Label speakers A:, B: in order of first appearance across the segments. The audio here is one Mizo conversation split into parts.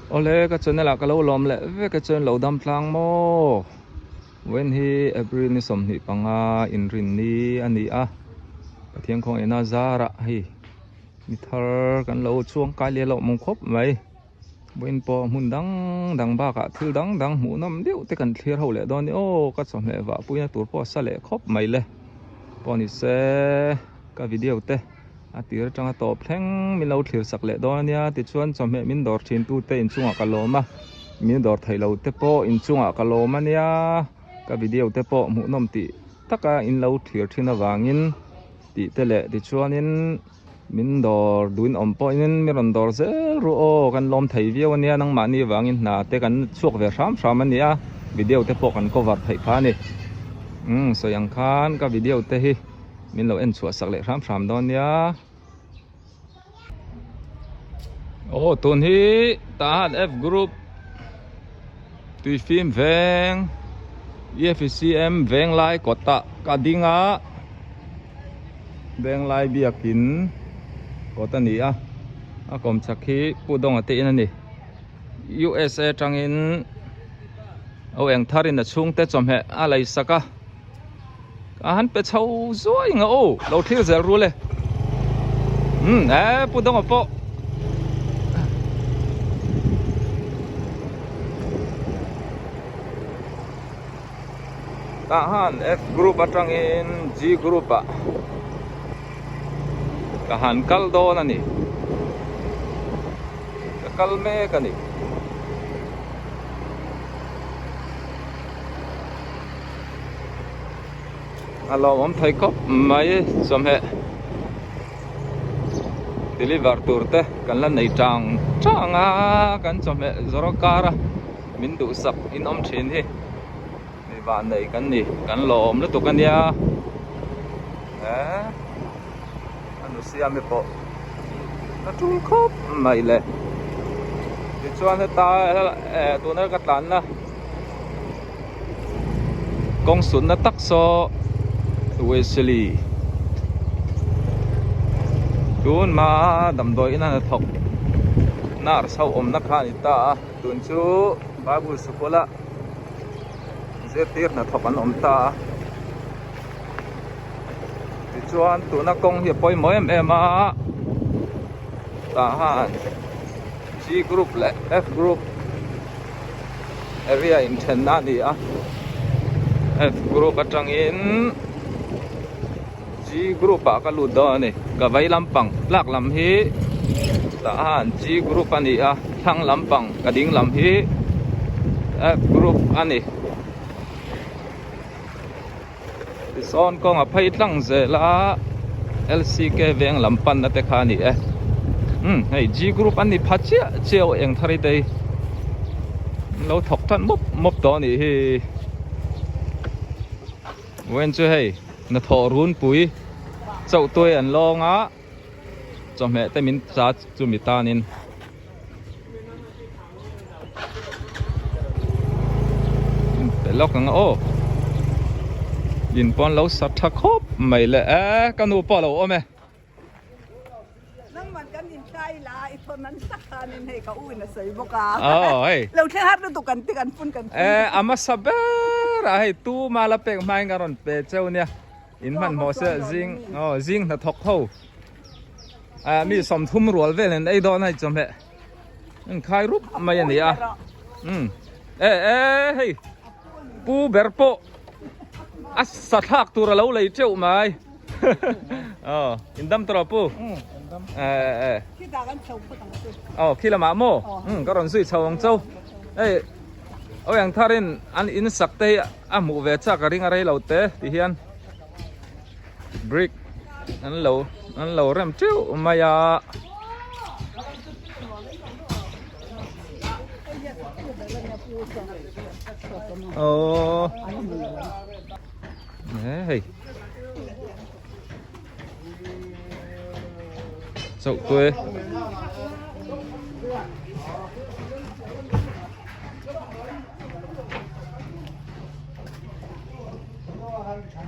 A: Awle ka channel ah ka lo lawm leh vek e chuan lo dam tlang maw vawiin hi April ni 25 inrinni a ni a Pathian khawngaihna zarah hei mi thar kan lo chhuang kai leh loh mawng khawp mai vawiin pawh hmun dang dang bakah thil dang dang hmuhnawm deuh te kan thlir ho leh dawn a ni aw ka chawhmeh vah puina tur pawh a sa leh khawp mai le pawh ni se ka video te. A tir atanga tawp thleng min lo thlir sak leh dawn a nia tichuan chawhmeh min dawr thin tute inchungah ka lawm a min dawr theih lo te pawh inchungah ka lawm a nia ka video te pawh hmuhnawm tih taka in lo thlir thin avangin tih te leh tichuanin min dawr duhin awm pawhin min rawn dawr zel ru aw kan lawm thei viau a nia nangmahni avangin hna te kan chhuak ve hram hram a nia video te pawh kan cover theih phah a ni umm sawi ang khan ka video te hi. Min lo en chhuah sak leh hram hram dawn nia. Aw tun hi Tahan F group Tuifim veng EFCM Venglai kawtah ka ding a Venglai biakin kawt a ni a a kawm chak hi Pu Dawnga te in a ni USA tangin aw eng tharin a chhungte chawhmeh a lei sak a. A han pe chho zuai nga aw lo thlir zel rul e umm e pu dawnga pawh tah han F group atangin G group ah ka han kal dawn a ni ka kal mek a ni. A lawmawm thei khawp mai chawhmeh deliver tur te kan la nei tang tang a kan chawhmeh zawrh kar a min duhsak in awm thin hi mi van nei kan ni kan lawm lutuk a nia eh a nu siami pawh a tul khawp mai le tichuan heta eh tuna ka tlanna. Kawng sutna tak saw Wesley tun hma damdawi in a hnathawk nurse ho awmna kha a ni ta a tun chu Bible sikul a zirtir hnathawk an awm ta a tichuan tuna kawng hi a pawimawh em em a tah han G group leh F group. Area inthenna a ni a F group atangin G group ah ka lut dawn a ni ka vei lampang tlak lam hi tah han G group a ni a thlang lampang ka ding lam hi F group a ni tisawn kawng a phei tlang zel a L_C_K veng lam panna te kha a ni e umm hei G group an ni pha chiah chiah aw eng thar hi te hi an lo thawk tan mawp mawp tawh a nih hi vawiin chu hei hnathawh runpui chauh tuai an lawng a chawhmeh te min cha chumi tanin. Pe lawk ang aw in pawn lo sa tha khawp mai le e ka nu pawh a lo awm e
B: Nangman kan in tlai la i thawn an sak khan in hei ka u in a sawi bawk a
A: aw hei
B: lo thleng har lutuk kan ti kan phun kan
A: e a hmasa ber a hei tu mala pek hmain ka rawn pe cheu nia in hmanhmawh se zing aw zing hnathawk ho Ah mi 30 rual vel in ei dawn a chawhmeh in khai rup mai a ni a um e e hei pu ber pawh a sa thlak tur a lo lei teuh mai aw in dam tawh pu e e aw khi lamah maw um ka rawn zui chho ang chau hei aw eng tharin an in sak te hi a hmuh ve chak a ring a rei lo te ti hian. Brick an lo an lo rem teuh mai a. Aww hei chauh tuai.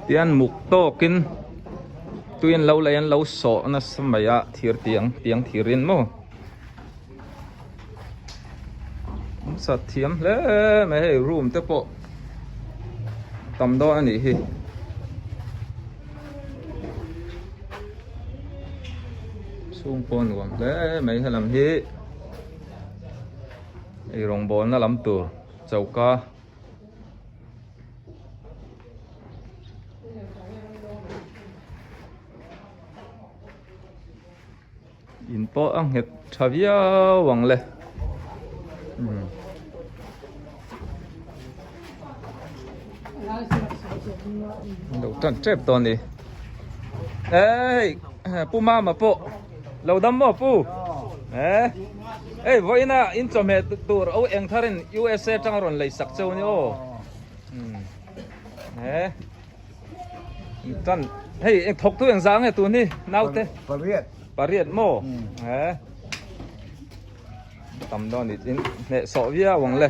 A: Tian muk tawkin tui an lo lei an lo sawh nasa mai a thir tiang tiang thir in maw. Sa thiam hle mai hei room te pawh tam dawn a nih hi. Chhung pawh nuam hle mai helam hi ei rawngbawlna lam tur choka. In pawh a nghet tha viau ang le lo tan tep dawn ni hei pu mama pawh lo dam maw pu eh hei vawiina in chawhmeh tur o eng tharin USA atanga rawn lei sak cheu ni aw eh Tan hei eng thawk tu eng zah nge tun hi naute
C: pariat
A: pariat maw he tam dawn ni in hneh sawh viau ang le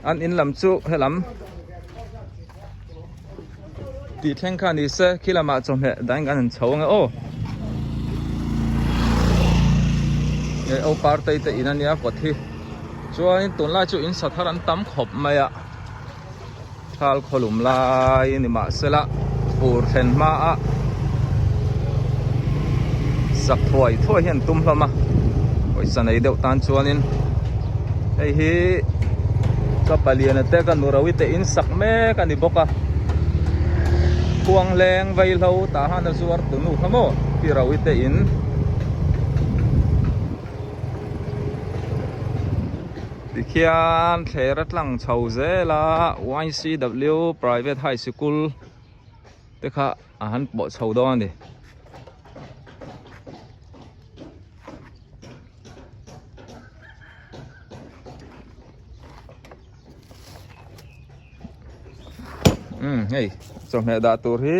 A: an in lam chu helam Tih thleng kha ni se khi lamah chawhmeh dang kan han chho ang e aw. He aw partei te in ania kawt hi. Chuanin tunlai chu in sa thar an tam khawp mai a. Thal khawlum lai ni mahsela fur thlen hma a sak thuai thuai hian tum hlawm a. Pawisa nei deuh tan chuanin hei hi ka paliana te ka nurawi te in sak mek a ni bawk a khuang leng vaihlo tah han a zuar tu nu kha maw pi rawi te in tikhian thler a tlang chho zel a YCW private high sikul te kha a han pawh chho dawn a ni. Umm hei chawhmeh dah tur hi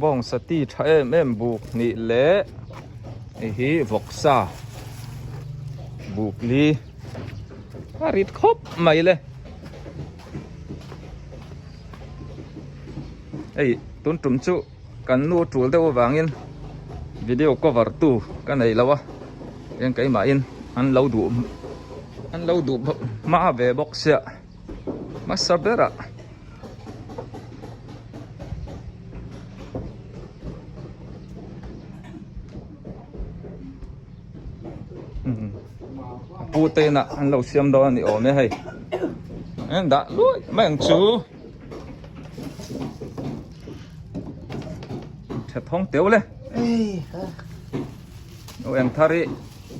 A: bawngsa ti tha em em buk hnih leh hei hi vawksa buk li a rit khawp mai le hei tun tum chu. Kan nu tul deuh avangin video cover tu ka nei lo a, eng keimahin an lo duh an lo duh hma ve bawk sia hmasa berah. Pu te inah an lo siam dawn a ni awm e hei eng dah luai mai ang chu. Tha thawng teuh le o eng thar hi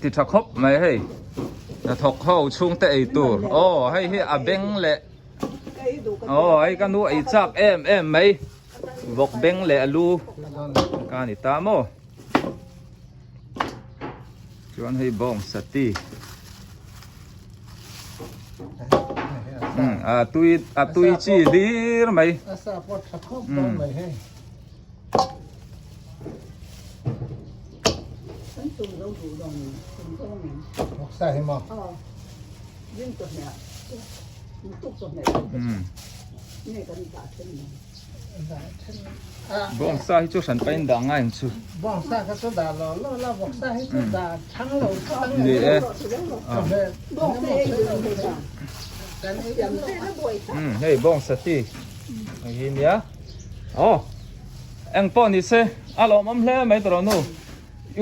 A: ti tha khawp mai hei hnathawk ho chhungte ei tur aw hei hi a beng leh aw hei ka nu ei chak em em mai vawk beng leh a lu ka ni ta maw chuan hei bawng sati a tui a tui chi hlir mai
C: a sa pawh tha khawp dawn mai hei sa hi maw
A: Bawngsa hi chu hran pain dah ngai ang chu.
C: Bawngsa kha chu dah lo lo la bawngsa hi chu dah thang lo thang
A: Ni e. Hei bawngsa ti hei hi nia. Oh eng pawh ni se a lawmawm hle mai tawh nu.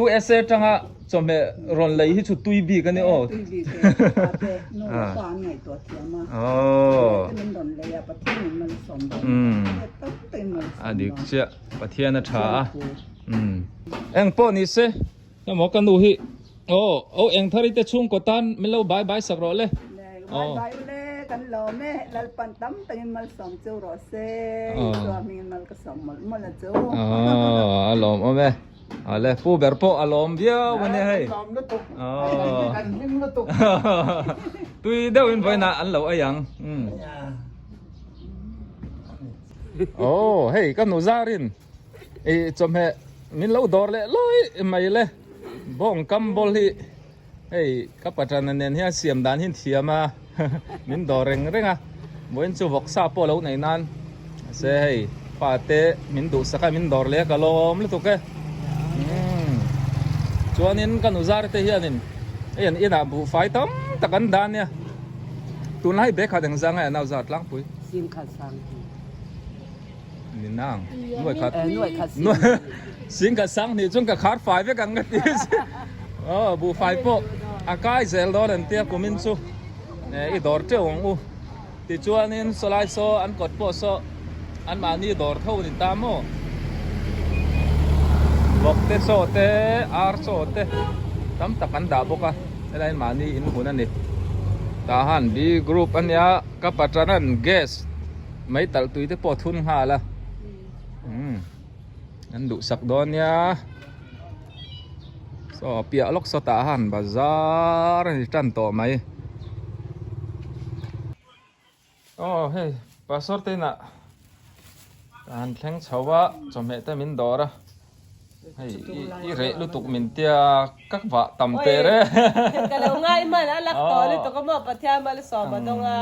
A: USA tanga chawhmeh rawn lei hi chu tui bik a ni aw.
B: Tui bik e, pa te nu leh pa an ngaihtuah thiam a.
A: Aww.
B: Te min rawn lei a, Pathian in malsawm dawn. Tam takin malsawm dawn.
A: A dik chiah, Pathian a tha a. Eng pawh ni se, emaw ka nu hi aw aw eng thar i te chhungkaw tan min lo bai bai sak rawh le.
B: Bai bai ule, kan lawm e, Lalpan tam takin malsawm cheu rawh se, Isua hmingin mal ka sawm mawlh mawlh a chu.
A: Aw, a lawmawm e. Ale pu ber pawh a lawm viau a nia hei.
C: Lawm lutuk. Kan hlim lutuk.
A: Tui deuh in vawiinah an lo ei ang. Oh hei ka nu zarin i chawhmeh min lo dawr leh lawi mai le. Bawng kam bawlh hi hei ka patana nen hian siam dan hi thiam a min dawr reng reng a. Vawiin chu vawksa pawh lo nei nan mahse hei pate min duhsak a min dawr leh a ka lawm lutuk e. Umm chuanin ka nuzar te hianin hei an inah buhfai tam tak an dah ania. Tunlai bag khat engzang nge a nau zar tlangpui?
D: Singkhat sanghnih.
A: Ni nang nuai khat nuai khat singkhat sanghnih chuan ka khar fai vek ang ka ti aw buhfai pawh a kai zel dawn an tia kumin chu i dawr teuh ang u tichuanin sawlai saw an kawt pawh saw anmahni dawr tho ni ta maw vawk te chaw te ar chaw te tam tak an dah bawk a helai mahni in hun a ni tah han B group a nia ka patana gas. Mai talh tui te pawh a thun nghal a umm an duhsak dawn nia saw piah lawk saw tah han bazar a ni tan tawh mai aw hei pastor te inah an thleng chho a chawhmeh te min dawr a. Hei i reh lutuk min tia ka vah tam teh re.
E: Ka lo ngai hman a lak tawh lutuk a maw Pathian malsawm a dawng a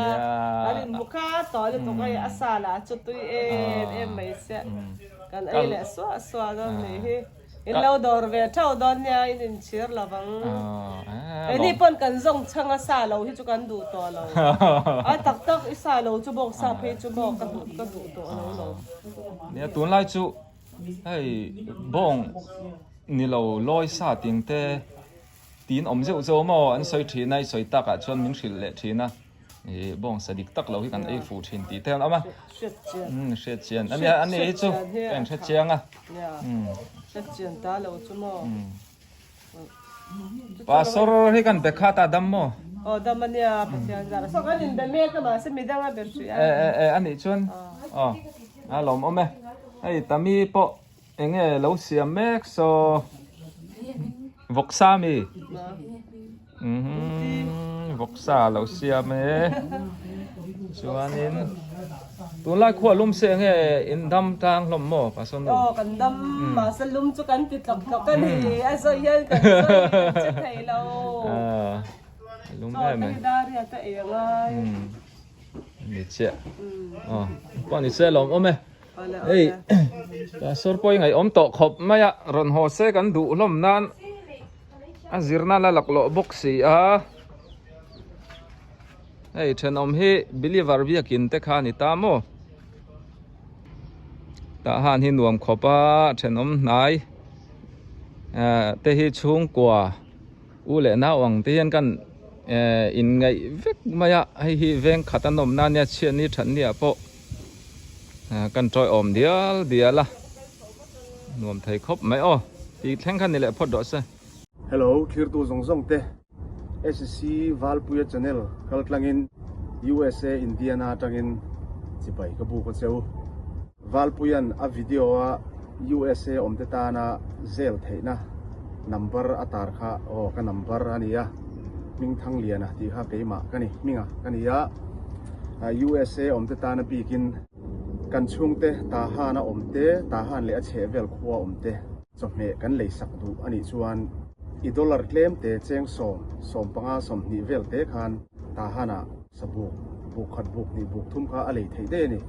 E: kan inhmu kha tawh lutuk a hei a sa lah chu tui em em mai sia kan ei leh suah suah dawn nih hi in lo dawr ve theuh dawn nia in inchhir lo vang keini pawn kan zawng chhang a sa lo hi chu kan duh tawh lo a tak tak i sa lo chu bawk sa phei chu maw ka duh ka duh tawh lo lo.
A: Nia tunlai chu Hei bawng ni lo lawi sa ting te tin awm zeuh zeuh maw an sawi thin a i sawi tak ah chuan min hrilh leh thin a ih bawng sa dik tak lo hi kan ei fuh thin tih te an awm a umm hriat chian a nia a ni hi chu ka in hre chiang a umm pastor hi kan be khat a dam maw
E: aw dam a nia pathian zar saw kan in be mek a mahse midang a be hrih a
A: e e a nih chuan aw a lawm awm e hei tami pawh enge lo siam mek saw vawksa mi umm vawksa lo siam e chuanin tunlai khua lum se enge in dam tlang hlawm maw pastor nu
E: aw kan dam mahse lum chu kan ti tlawk tlawk a ni a zawi hian kan zawi kan che thei lo
A: lum
E: em
A: em
E: e daria te ei angai
A: ni chiah aw pawh ni se lawm awm e Hei pastor pawh i ngaihawm tawh khawp mai a rawn haw se kan duh hlawm nan a zirna la laklawh bawk si a hei thenawm hi believer biakin te kha a ni ta maw tah han hi nuam khawp a thenawm hnai ah te hi chhungkua u leh nau ang te hian kan eh inngaih vek mai a hei hi veng khat a nawm na ania chhiatni thatni ah pawh. Kan tawiawm dial dial a, nuam thei khawp mai aw, tih thleng kha ni leh phawt rawh se.
F: Hello thirtu zawng zawng te SC Valpuia channel kal tlangin USA Indiana atangin chibai ka buk a cheu. Valpuian a video a USA awm te tana zel theihna number a tar kha aw ka number a nia Hmingthangliana tih kha keimah ka ni hminga ka ni a. USA awmte tana bikin kan chhungte Tahan a awmte, Tahan leh a chhehvel khua awmte chawhmeh kan leisak duh a nih chuan i dollar tlemte cheng sawm, 15, 20 vel te khan Tahan-ah sabuk, buk khat buk hnih buk thum kha a lei theih daih a ni.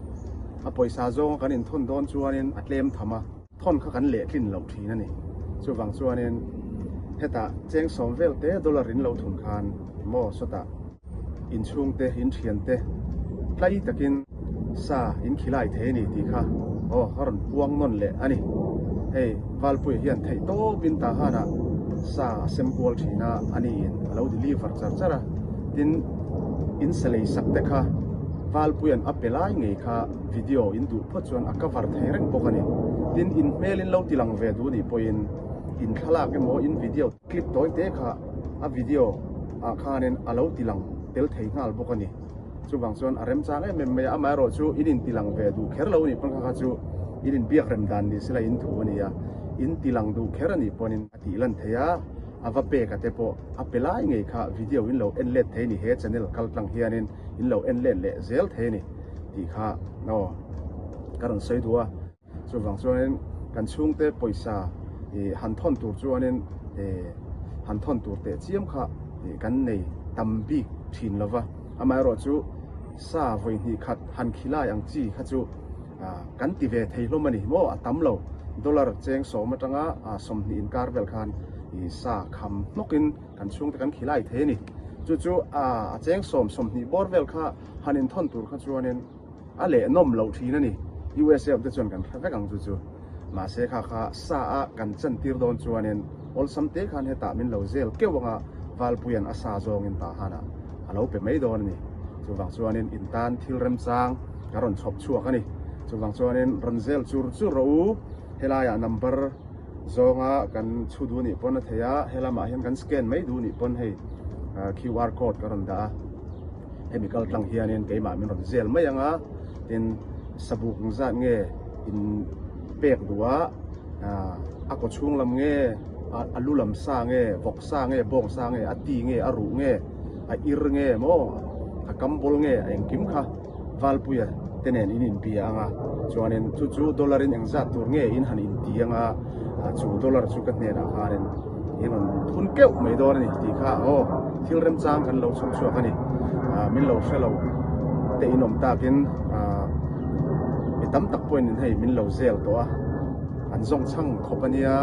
F: A pawisa zawnga kan inthawn dawn chuanin a tlem tham a, thawn kha kan lehtlin loh thin a ni. Chuvang chuanin hetah cheng sawm vel te dollar in lo thun khan maw sawtah inchhungte, inthiante tlai takin sa in khilai thei a ni tih kha aw a rawn puang nawn leh a ni. Hei Valpuia hian theih tawpin Tahanah sa a sem kual thin a, a niin a lo deliver char char a. Tin, in sa lei sak te kha Valpuia'n a pe lai ngei kha video in duh phawt chuan a cover thei reng bawk a ni. Tin, in hmel in lo ti lang ve duh nih pawhin in thlalak emaw in video clip tawi te kha a video ah khanin a lo ti lang tel thei nghal bawk a ni. Chuvang chuan a remchang em em mai a, amaherawh chu in in ti lang ve duh kher lo a nih pawn kha kha chu in in biak rem dan ni sela in thu a ni a, in ti lang duh kher a nih pawnin a tih lan thei a, a va pek a te pawh a pe lai ngei kha video in lo en let thei a ni, he channel kal tlang hianin in lo en let leh zel thei a ni tih kha aw ka rawn sawi duh a. Chuvang chuanin kan chhungte pawisa ih han thawn tur chuanin ih han thawn tur teh chiam kha ih kan nei tam bik thin lo va, amaherawhchu. Sa vawi hnih khat han khilai ang chi kha chu kan ti ve thei hlawm a ni maw? A tam lo. Dollar cheng sawm atanga 20 inkar vel khan sa kham hnawkin kan chhungte kan khilai thei a ni. Chu chu a cheng sawm 20 bawr vel kha han inthawn tur kha chuanin a leh nawm loh thin a ni. USA awmte chuan kan hre vek ang chu chu. Mahse kha kha sa a kan chantir dawn chuanin awlsam te khan hetah min lo zel keuh anga Valpuia'n a sa zawngin tah hanah a lo pe mai dawn a ni. Chuvang chuanin in tan thil remchang ka rawn chhawp chhuak a ni. Chuvang chuanin rawn zel chur chur rawh u. Helaiah number zawnga kan chhu duh nih pawn a thei a, helamah hian kan scan mai duh nih pawn hei QR code ka rawn dah a. Hemi kal tlang hianin keimah min rawn zel mai ang a, tin sabuk zat nge in pek duh a, a kaw chhung lam nge, a lu lam sa nge, vawk sa nge, bawng sa nge, a ti nge, a ruh nge, a ir nge maw, a kam bawl nge, a engkim kha Valpuia te nen in inbia ang a, chuanin chu chu dollar in engzat tur nge in han inti ang a, chu dollar chu ka hnenah khanin in rawn thun keuh mai dawn a ni tih kha aw thil remchang kan lo chhawp chhuak a ni. Min lo hre lo te in awm takin mi tam tak pawhin in hei min lo zel tawh a, an zawng chhang khawp a nia,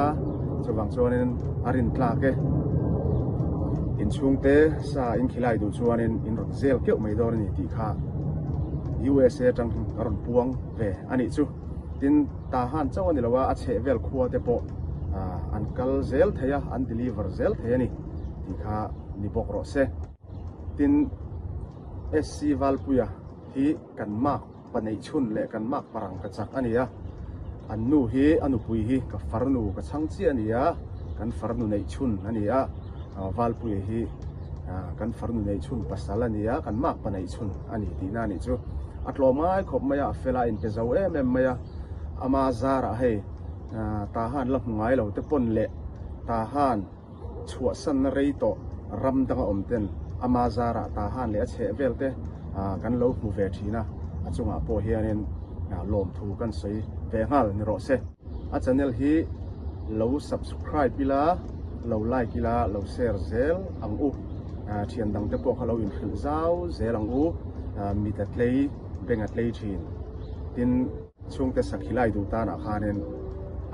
F: chuvang chuanin a rin tlak e. Inchhungte sa in khilai duh chuanin in rawn zel keuh mai dawn a ni tih kha USA atang a rawn puang ve a nih chu. Tin, Tahan chauh a ni lo a, a chheh vel khua te pawh an kal zel thei a, an deliver zel thei a ni tih kha ni bawk rawh se. Tin, SC Valpuia hi kan mark pa neih chhun leh kan mark parang ka chak a ni a, an nu hi a nupui hi ka farnu ka chhang chiah a ni a, kan farnu neih chhun a ni a, Valpuia hi kan farnu neih chhun pasal a ni a, kan mark pa neih chhun a ni tihna a nih chu. A tlawm ngai khawp mai a, a fel a, a inpe zo em em mai a, ama zarah hei Tahan la hmu ngai lo te pawn leh Tahan chhuahsanna rei tawh ram danga awm ten ama zarah Tahan leh a chheh vel te kan lo hmu ve thin a, a chungah pawh hianin lawmthu kan sawi ve nghal ni rawh se. A channel hi lo subscribe ila, lo like ila, lo share zel ang u. Thian dang te pawh kha lo inhrilh zau zel ang u, mit a tlei, beng a tlei thin. Tin, chhungte sakhilai duh tanah khanin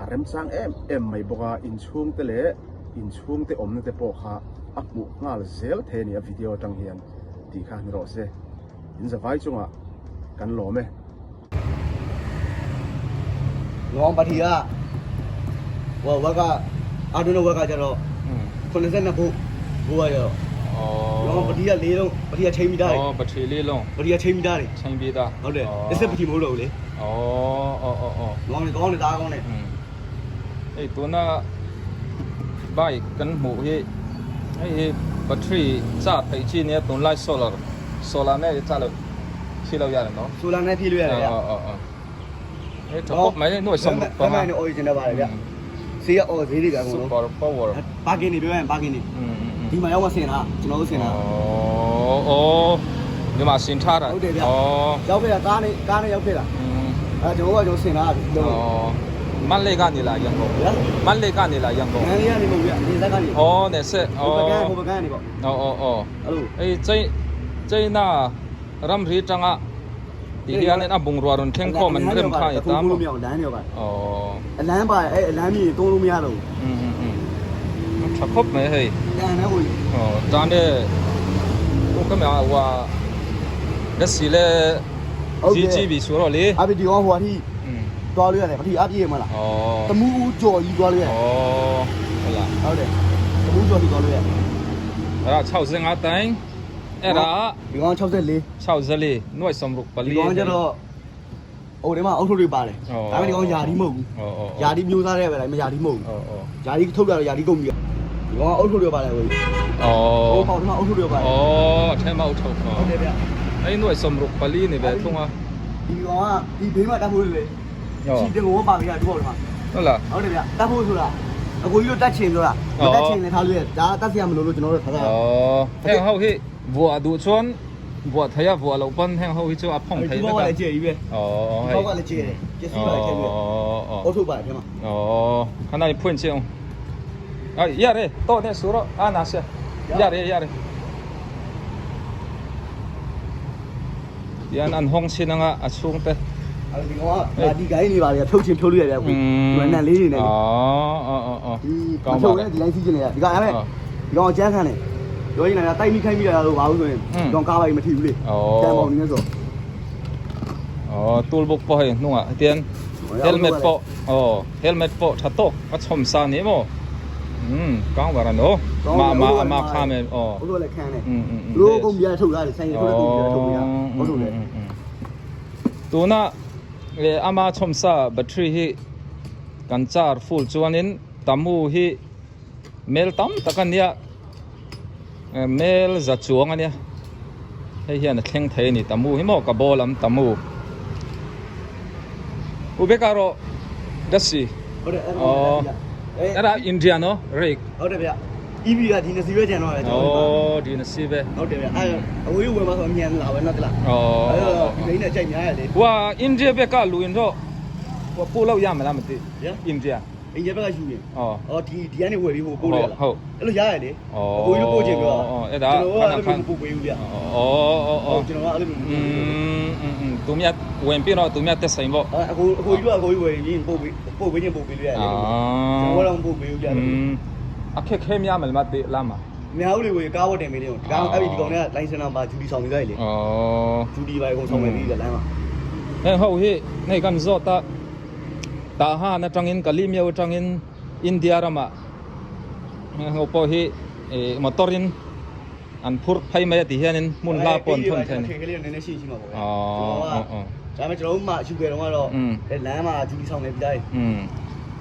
F: a remchang em em mai bawk a, inchhungte leh inchhungte awmna te pawh kha a hmuh nghal zel thei a ni a video atang hian tih kha ni rawh se. In zavai chungah kan lawm e.
D: လောပတိယဝဝကအာဒုနဝကကြတော့82ဖို့ဘိုးကကြတော့လောပတိယ၄လုံးပတိယချိန်မိသားတယ်
A: ဩပထရီလေးလုံး
D: ပတိယချိန်မိသားတယ်
A: ချိန်ပြီးသား
D: ဟုတ်တယ်တစ်ဆက်ပတိမဟုတ်တော့ဘူးလေ
A: ဩဩဩဩ
D: လောင်းနေကောင်းနေသားကောင်းနေ
A: Hei tuna bike kan hmuh hi hei hi battery chah theih chi nia tunlai solar solar nen hi chah loh khi lo hian no
D: ဆိုလာနဲ့ဖြည့်လို့ရတယ်ဗျ
A: aw aw aw hei tha khawp mai nuai 30 panga
D: အဲ့နဲ့ original ပါတယ်ဗျဈေးကအော်ဈေးတွေကအကုန်လုံး
A: super power
D: ပါကင်နေပြောရင်ပါကင်နေဒီမှာရောက်မှဆင်တာကျွန်တော်တို့ဆင်တာ
A: ဩဩဒီမှာစင်ထားတာ
D: ဟုတ်တယ်ဗျ
A: ဩ
D: ရောက်ခဲ့တာကားနဲ့ကားနဲ့ရောက်ခဲ့တာအဲကျွန်တော်ကကျွန်တော်ဆင်တာလို့
A: ဩမန်လေးကနေလာရန်ကုန်
D: ဗျာ
A: မန်လေးကနေလာရန်ကုန်
D: ငန်းလေးကနေမဟုတ်ဗျနေသက်ကနေ
A: ဩနေဆက်ဩ
D: ဟိုပကန်းဟိုပကန်းနေပေါ့
A: ဩဩဩ
D: အဲ့လို
A: Ei chei cheina ramri tanga ti hian in a bungrua rawn thleng khawm an rem kha ni ta
D: လို့
A: maw
D: မရအောင်လမ်းနေပါ
A: aw
D: အလန်းပါအဲ့အလန်းမြင်တုံးလို့မရတော့
A: um tha khawp mai hei
D: ဘူးလမ်းနဲ့ဟို
A: aw tan de u ka ma wa da si le GGB ဆိုတော့လေ
D: အဘဒီကောင်ဟိုအထိ
A: อืม
D: တွားလို့ရတယ်အထိအပြည့်မလား
A: အော်
D: တမူးကြော်ကြီးတွားလို့ရတယ်
A: အော်ဟုတ်လား
D: ဟုတ်တယ်တမူးကြော်ကြီးတွားလို့ရတယ်
A: အဲ့ဒါ65တိုင်းအဲ့ဒါ
D: ဒီကောင်64
A: 64နှွိုက်សំរុกပလီ
D: ဒီကောင်ကျတော့ဟိုဒီမှာအုတ်ထုတ်တွေပါတယ်ဒါပေမဲ့ဒီကောင်ယာဒီမဟုတ်ဘူး
A: အော်အော်
D: ယာဒီမျိုးစားတဲ့ပဲဒါပေမဲ့ယာဒီမဟုတ်ဘူး
A: အော်အော်
D: ယာဒီထုတ်တာတော့ယာဒီကုန်ပြီဒီကောင်အုတ်ထုတ်တွေပါတယ်ဟို
A: အော်
D: ဟိုပေါက်ဒီမှာအုတ်ထုတ်တွေပါတယ်
A: อ๋อแท้มาอุทก
D: ဟုတ်တယ်ဗျ
A: ไอ้หน่วยสมรุกปลีนี่แบบทุ่งอ่ะ
D: ဒီကောင်ကဒီဘေးမှာတက်ဖို့လေချီတင်ကိုပါကြရတူပေါ့ဒီမှာ
A: ဟုတ်လား
D: ဟုတ်တယ်ဗျတက်ဖို့ဆိုတာအကိုကြီးတို့တက်ချင်ပြောတာမတက်ချင်လည်းထားလို့ရဒါတက်စရာမလိုလို့ကျွန်တော်တို့ထားတာ
A: อ๋อแห้งเฮาฮิบัวดูชวนบัวทยาบัวเหลาปั้นแห้งเฮาฮิจูอะพ่องไทย
D: ဒီဘောကလည်းကျေကြီးပဲ
A: อ๋อ
D: ဒီဘောကလည်းကျေတယ်ပစ္စည်းပါလည်းထည့်ပြီး
A: อ๋ออ๋อ
D: အုတ်ထုတ်ပါတယ်ထဲမှာ
A: อ๋อขนาดพ่นเชียวอ่ะยาเรโตเนี่ยสุโรอ่ะนาเสียยาเรยาเร Tian an hawng chin anga a chhung te.
D: ဒီကိုင်းနေပါလေဖြုတ်ချင်းဖြုတ်လို့ရတယ်အခုဒီနန်လေးတွေနဲ့
A: အော်အော်အော်
D: ဒီမဖြုတ်နဲ့ဒီလိုင်းစီးချင်းနေရဒီကောင်အဲ့ဒီကောင်အကျန်းခံတယ်ပြောရင်လည်းတိုက်မိခိုင်းမိတာလို့ဘာလို့ဆိုရင်ဒီကောင်ကားပါမထီဘူးလေတန်ပေါင်နေဆို
A: အော် toolbox pawh hei hnungah tian helmet pawh aw helmet pawh tha tawk a chhawm sa ni maw umm kang var an aw ma ma ama kha me aw
D: ဟုတ်လို့လည်းခံတယ်သူတို့ကုန်ပြထုတ်တာဆိုင်ထုတ်တဲ့ကုန်ပြထုတ်ပြဟုတ်လို့လေ
A: tuna leh ama chhawm sa battery hi kan char full chuanin tamu hi mel tam tak a nia mel za chuang a nia hei hian a thleng thei a ni tamu hi maw ka ball am tamu u beka rawh dasi
D: ဟုတ်တယ်
A: aww
D: အဲ့
A: အဲ့ဒါ India နော် rake
D: ဟုတ်တယ်ဗျ EV ကဒီနှစ်စီပဲကျန်တော့တယ်ကျွန်တော်
A: အော်ဒီနှစ်စီပဲ
D: ဟုတ်တယ်ဗျအဲ့အဝေးဝင်မှာဆိုအမြန်လာပဲနော်တလား
A: အော်
D: အဲ့တော့ဒီလိမ့်နဲ့ကြိုက်များရလေ
A: ဟွာ India ဘက်ကလူရင်တော့ဟိုပို့လို့ရမလားမသိ India
D: အိန္ဒိယဘက်ကယူရင်
A: အော်
D: အော်ဒီဒီကနေဝယ်ပြီးဟိုပို့လို့ရလား
A: ဟုတ်
D: အဲ့လိုရရလေ
A: အော်
D: အကိုကြီးတို့ပို့ချင်ပြော
A: အဲ့ဒါ
D: ကျွန်တော်ကအဲ့လို
A: ခဏခဏ
D: မျိုးပို့ပေးဘူးဗျ
A: အော်အော်အော်
D: ဟုတ်ကျွန်တော်ကအဲ့လိုမျိုး
A: อืมอืมอืมသူမြတ်ဝင်ပြီးတော့သူမြတ်တက်ဆိုင်ပေါ့
D: အကိုအကိုကြီးတို့အကိုကြီးဝယ်ရင်ပို့ပေးပို့ပေးချင်းပို့ပေးလို့ရတယ်
A: အာ
D: ကျွန်တော်ကတော့ပို့ပေးဘူးဗျ
A: อืมအခက်ခဲများမလားမသိလားမ
D: များဦးလေဝယ်ကားဝတ်တင်ပေးတယ်ဒီကောင်အဲ့ဒီဒီကောင်ကလိုင်စင်နံပါဂျူဒီဆောင်ပြီးသားလေ
A: အော်
D: ဂျူဒီပါအကုန်ဆောင်ပေးပြီးလမ်းမှာ
A: ဟဲ့ဟုတ်ဟိနေကန်ဇောတာတာဟာna tangin kalimyo tangin India rama ho po hi motorin an phur phai mai ti hianin mun la pon thon then
D: ခေခေလေးနည်းနည်းရှင်းရှင်းပါပေါ့ဗျာ
A: အော်အော်
D: ဒါပေမဲ့ကျွန်တော်တို့မှယူခဲ့တော့ကတော့လမ်းမှာဂျူဒီဆောင်နေပြီးသား
A: อืม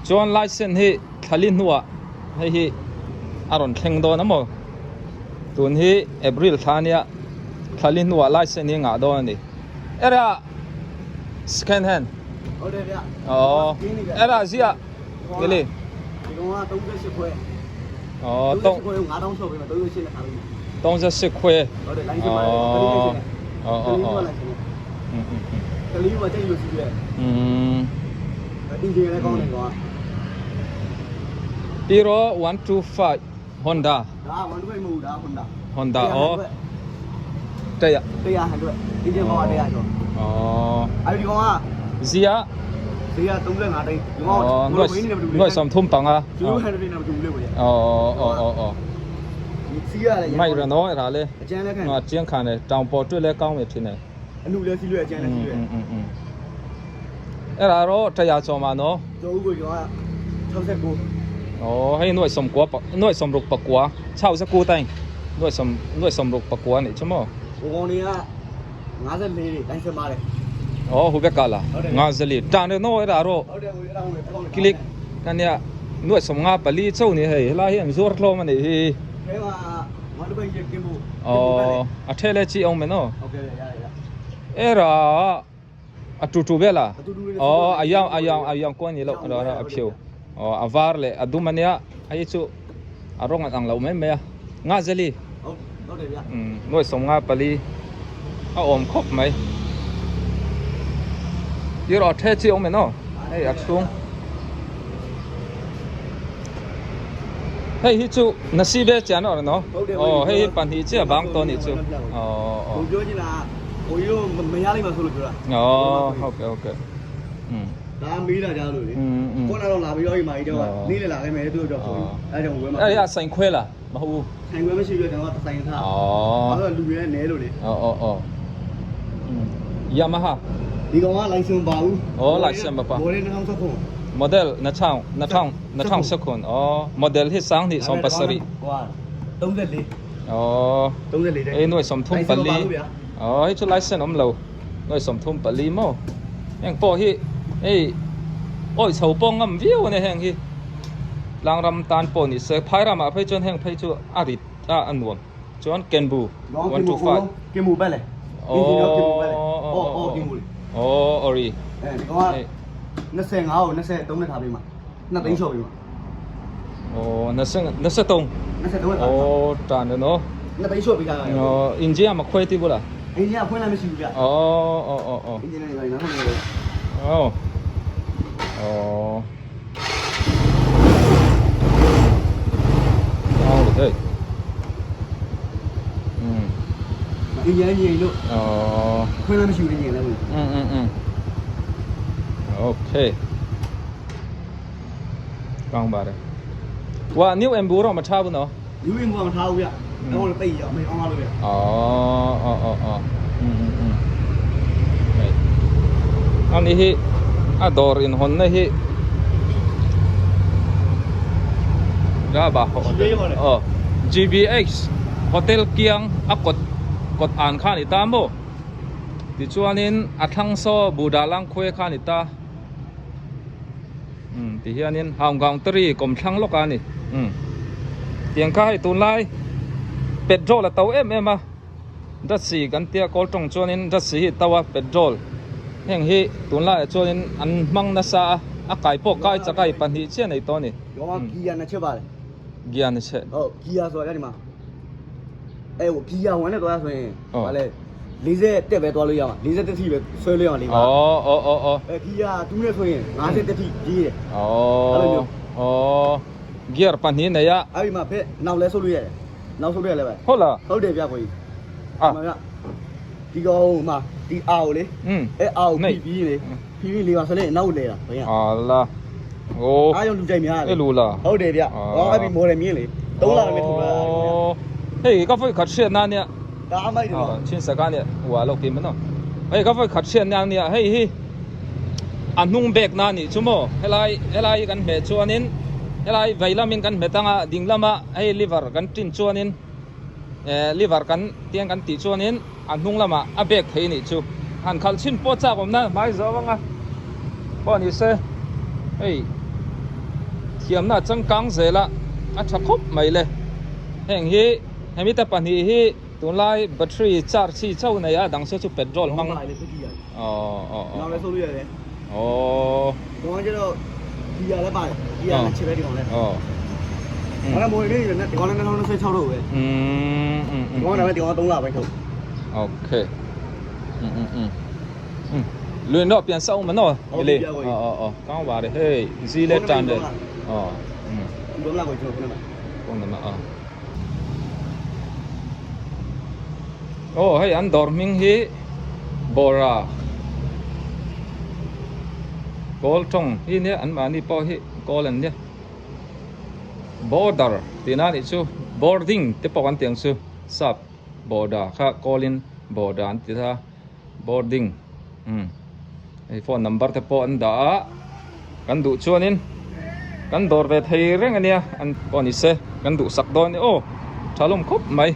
A: chuan license hi thlali hnuah hei hi a rawn thleng dawn a maw tun hi April thla nia thlali hnuah license hi ngah dawn a ni era second hand
D: ဟုတ်တယ်ဗျ
A: အော်အဲ့ဒါဇီယာကလေး
D: ဒီကောင်က38ခွဲ
A: အော်တော့
D: ခွဲ9000ချော်ပေးမယ်38နဲ့ခါလို့
A: 38ခွဲ
D: ဟုတ်တယ်လိုင်းစပါကလေးလေးရှင်
A: အော်
D: ကလေး
A: အော်အော်
D: ကလိုင်းစင်
A: อืมอืม
D: ကလေးကကြိတ်လို့ရှိတယ်
A: อืม
D: အင်ဂျင်လည်းကောင်းတယ်ကွာ
A: ပြီးတော့125 Honda
D: ဒါက125မဟုတ်ဒါ Honda
A: Honda အော်တက်ရ
D: 100 100အင်ဂျင်ဘောက100ကျော်
A: အော်
D: အဲ့ဒီကောင်က
A: ဇီယာ
D: ဈေးက35တိန်းဒီကောင်
A: အော်
D: ကဘိုင်းနေမတူ
A: ငွေសំធំปังอ่ะ
D: ကျိုးဟန်ဒရနဲ့မတူဘူးလေကို
A: အော်အော်အော်အော်
D: စီးရတယ်
A: မိုက်ရနော်အဲ့ဒါလေ
D: အကျန်းလည်းခံ
A: ငါကျင်းခံတယ်တောင်ပေါ်တွေ့လဲကောင်းမယ်ထင်တယ်
D: အနုလည်းစီးလွဲအကျန်းလည်းစီးလွဲ
A: อืมอืมအဲ့ဒါတော့100ကျော်မှာနော်
D: ကျော်ဦးကိုကျော်က69
A: ဩဟဲ့หน่วยสมกัวปหน่วยสมรุกปะกัว69တိုင်หน่วยสมหน่วยสมรุกปะกัวนี่ချမော
D: ဟိုကောင်တွေက54တွေလိုင်းစင်ပါတယ်
A: ဩဟိုဘက်ကလာ54တန်တယ်နော်အဲ့ဒါတော့
D: ဟုတ်တယ်ကိုအဲ့ဒါကို
A: ကလစ်ကန်ရหน่วยสมงาปลีเจ้านี่ဟဲ့လာဟဲ့ဇော်ထလောမနေဟေး
D: ခဲမှာဝမ်တပိုင်ရကင်းဖို့
A: ဩအထဲလဲကြည့်အောင်မယ်နော်
D: ဟုတ်ကဲ့ရရရ
A: အဲ့ဒါအတူတူပဲလား
D: အတူတူပဲ
A: ဩအယောင်အယောင်အယောင်ကွန်းနေလို့အဲ့ဒါအဖြူဩအဗာလေအဒုမနီယာအဲ့ချူအရောငါအန်လောမဲမဲငါဇလီ
D: ဟုတ်ဟုတ်တယ်ဗျ
A: อืมหน่วยสมงาปลีเอาอมครบไหมยี่รอเทจิองไหมเนาะไอ้อักซุงเฮ้ยฮิจูนาซีเบจานอเนาะอ๋อเฮ้ยปันฮิเจ้าบางตัวนี่จูอ๋ออ๋อ
D: ကိုပြောချင်တာကိုကြီးတို့မရလိမ့်မှာဆိုလို့ပြောတာ
A: อ๋อဟုတ်ကဲ့ဟုတ်ကဲ့อืม
D: ဒါမေးတာကြားလို့လေ
A: อืมอืม
D: ကိုကတော့လာပြီးတော့ဒီမှာကြီးတော့နေလေလာခဲ့မယ်သူတို့တော့ဆိုအဲကြောင့်ဝယ်မှာ
A: အဲ့ဒါဆိုင်ခွဲလားမဟုတ်ဘူး
D: ဆိုင်ခွဲမရှိဘူးကျွန်တော်ကဆိုင်ထား
A: อ๋อ
D: ဘာလို့လူတွေနဲလို့လေ
A: อ๋ออ๋ออ๋อယာမဟာ
D: ဒီကောင်ကလိုင်စင်ပါဘူး
A: ဩလိုင်စင်မပါ
D: မော်ဒယ်2019
A: model 2000 2000 2019อ๋อ model ที่สร้างนี่สองปัสริ
D: ဟို34
A: อ๋อ
D: 34တဲ့
A: เอ้หน่วยสมทุมปลีอ๋อให้ชุดไลเซนอมโลหน่วยสมทุมปลีโมแห่งปอฮิเอ้ยโอ้ยเสาปองงำวิวเนี่ยแห่งฮิลางรำตานปอนี่เสือพายรามาไปจนแห่งไปจูอาริตาอันวมจวนเกนบู
D: วัน
A: 1 2 5
D: ကင်မူပဲလေ
A: อ๋อ
D: ကင်မူပဲလေအော်အော်ကင်မူလေ
A: อ๋อออรี
D: အဲဒီကောင်က25ကို23နဲ့ထားပေးမှာ2သိန်းလျှော့ပေးမှာ
A: อ๋อนั่นซึ่งนั่นสตง
D: 23နဲ့ထား
A: อ๋อตานเนาะ
D: 2သိန်းလျှော့ပေးထားတာ
A: อ๋ออินเจียมาคุยติบ่ล่ะ
D: အင်ဂျင်ကဖွင့်လိုက်မရှိဘူးဗျ
A: อ๋ออ๋ออ๋ออ๋อ
D: အင်ဂျင်နဲ့နေပါနော်ဟုတ်တယ်
A: อ๋ออ๋อเอาเลยอืม
D: အင်ဂျင်ငြိမ်လို့
A: อ๋อ
D: ခွင့်လည်းမရှိဘူးညင်လည်းဘူး
A: อืมอืมอืมโอเคကောင်းပါတယ်ဝါ new embu တော့မထားဘူးနော်
D: လူဝင်ကမထားဘူးဗျတော့လည်းပိတ်ရအောင်အောင်လို့ဗျ
A: อ๋ออ๋ออ๋ออ๋ออืมอืมอืมอันนี้ฮิอะดอรินฮอนนะฮิราบะอ๋อ GBX Hotel Kiang อะกดกดอ่านข้านี่ตามบ่ติจวนินอะทังโซบูดาลังคุยข้านี่ตาอืมติเฮียนินฮาวกองตรีกมทังลกานี่อืมเตียงข้าให้ตูนไล petrol a to em em a datsi kan tia kawl tawng chuanin datsi hi to a petrol heng hi tunlaiah chuanin an hmang nasa a a kai pawh kai chakai pahnih chiah a nei tawh a ni
D: ရောကဂီယာနှစ်ချက်ပါတယ်
A: gear ni chhe
D: ဟုတ်ဂီယာဆိုတာဒီမှာအဲဟိုဂီယာဝင်နဲ့သွားဆိုရင်ဟာလေ40တက်ပဲသွားလို့ရမှာ40တက်ထိပဲဆွဲလို့ရမှာလေးပါ
A: ဩဩဩဩ
D: အဲဂီယာ2နဲ့ဆိုရင်50တက်ထိကြီးတယ်
A: ဩဩ gear pahnih nei a
D: အဲ့ဒီမှာဖက်နောက်လဲဆုပ်လို့ရတယ်နောက်ဆုပ်လို့ရလဲပဲ
A: ဟုတ်လား
D: ဟုတ်တယ်ဗျကိုကြီး
A: အာ
D: မှာဗျဒီကောင်ဟိုမှာဒီအာကိုလေ
A: อืม
D: အဲအာကိုဖိပြီးလေဖိပြီးလေပါဆိုလေနောက်လဲတာဘယ်ရ
A: အာလာโอ้
D: အားကြောင့်လူကြိုက်များ
A: အဲ့လိုလား
D: ဟုတ်တယ်ဗျဟောအဲ့ဒီမော်ဒယ်မြင်းလေ၃လလည်းထုတ်လာတာ
A: ဟေးကဖိခတ်ရှနာเนี่ย
D: ဒါအမိုက်တယ်
A: 啊，亲时间呢，我落去门咯。哎，个phải khát xe nang nè, hey hi. An nung bek na ni chumo, helai helai kan me chuanin, helai veilamin kan metanga dinglama hei liver kan tin chuanin, eh liver kan tiang kan ti chuanin, an nung lama a bek thei ni chu. Han khal chin po cha kom na mai zo wanga. Po ni se. Hey. Thiam na changkang zela a tha khop mai le. Heng hi hemi te pahnih hi tunlai battery charge chi chauh nei a dang saw chu petrol hmang
D: လေဖိကြီးရတယ်
A: aw aw
D: နောက်လဲဆုပ်လို့ရတယ်
A: aw
D: ကောင်ကျတော့ဒီရလည်းပါတယ်ဒီရလည်းချစ်ပဲဒီကောင်လည်း
A: aw
D: ဘာလဲမော်ဒယ်မြင်းဒီကောင်လည်း2026တော့ပဲ
A: um um
D: ဒီကောင်လည်းဒီကောင်3လပဲထုတ်
A: okay um um um um လွင်တော့ပြန်ဆောက်မနော်ဒီလေအော်အော်အော်ကောင်းပါတယ်ဟေးဇီးလဲတန်တယ်အော် um
D: ဒီကောင်လာကိုကျွန်တော်ခုနက
A: ပုံနမအော်โอ้เฮ้ยอันดอร์มิงฮีบอรา gold tong hi nia an mahni pawh hi gold an nia border tihna anih chu boarding te pawh kan tih ang chu sap border kha call in border an ti a boarding umm hei phone number te pawh an dah a kan duh chuanin kan dawr ve thei reng ania an pawh ni se kan duhsak dawn a ni aw tha lawm khawp mai.